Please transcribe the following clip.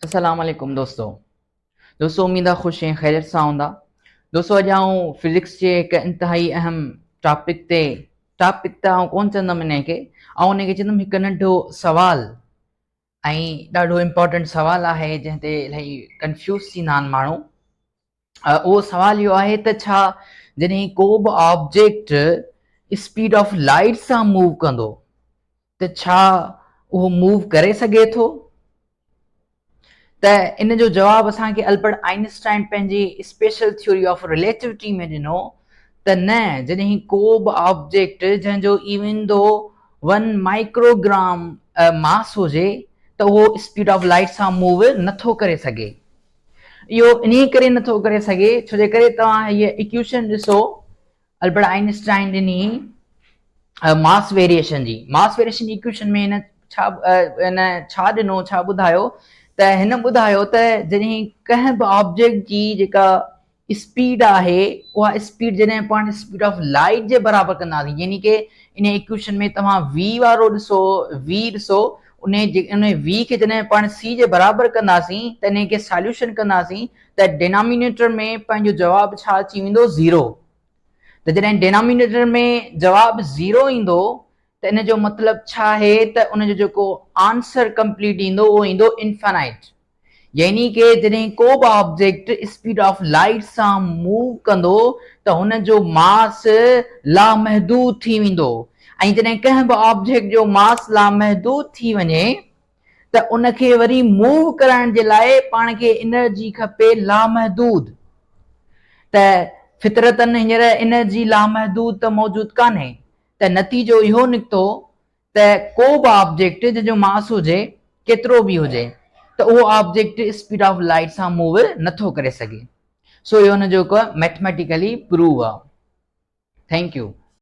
السلام عليڪم دوستو دوستو اميد آ خوش ۽ خيريت سان هوندا دوستو اڄ آئون فزڪس جي هڪ انتهائي اهم ٽاپڪ تي ٽاپڪ ته آئون ڪون چوندم ان کي آئون ان کي چوندم هڪ ننڍو سوال ۽ ڏاڍو امپورٽنٽ سوال آهي جنهن تي الاهي ڪنفيوز ٿيندا آهن ماڻهو اهو سوال اهو آهي ته ڇا جڏهن ڪو به آبجيڪٽ اسپيڊ آف لائٽ سان موو ڪندو ته ڇا اهو موو ڪري سگهي ٿو؟ ته ان جو جواب اسان کي البرٽ آئنسٽائن پنهنجي اسپيشل ٿيوري آف رليٽوٽي ۾ ڏنو ته نه جڏهن ڪو به آبجيڪٽ جنهن جو ايون دو ون مائڪروگرام ماس هجي ته اهو اسپيڊ آف لائٽ سان موو نٿو ڪري سگهي. اهو انهي ڪري نٿو ڪري سگهي ڇو جي ڪري توهان هيء ايڪيوشن ڏسو البرٽ آئنسٽائن ڏني ماس ويريئيشن جي ماس ويريئيشن ايڪويشن ۾ هن ڇا هن ڇا ڏنو ڇا ٻڌايو ته هن ٻڌايو ته جڏهن ڪنهن به آبجيڪٽ جي جيڪا اسپيڊ آهي اها اسپيڊ جڏهن پاڻ اسپيڊ آف لائٽ جي برابر ڪنداسين يعني ڪي ان ايڪويشن ۾ توهان وي وارو ڏسو وي ڏسو ان جي ان وي کي جڏهن پاڻ سي جي برابر ڪنداسين ته ان کي ساليوشن ڪنداسين ته ڊينامينيٽر ۾ پنهنجو جواب ڇا اچي ويندو زيرو ته جڏهن ڊينامينيٽر ۾ جواب زيرو ايندو ته ان جو مطلب ڇا آهي ته ان جو جيڪو آنسر ڪمپليٽ ايندو اهو ايندو انفينائٽ يعني ڪي جڏهن ڪو به آبجيڪٽ اسپيڊ آف لائٽ سان موو ڪندو ته هن جو ماس لامحدود ٿي ويندو ۽ جڏهن ڪنهن به آبجيڪٽ جو ماس لامحدود ٿي وڃي ته ان کي وري موو ڪرائڻ جي لاء پاڻ کي انرجي کپي لامحدود ته فطرتن هينئر انرجي لامحدود ته موجود ڪانهي ته نتيجو اهو نڪتو ته ڪو به آبجيڪٽ جنهن جو ماس هجي ڪيترو به هجي ته اهو آبجيڪٽ اسپيڊ آف لائٽ سان موو نٿو ڪري سگهي سو اهو ان جو هڪ ميٿميٽيڪلي پروو آهي. Thank you.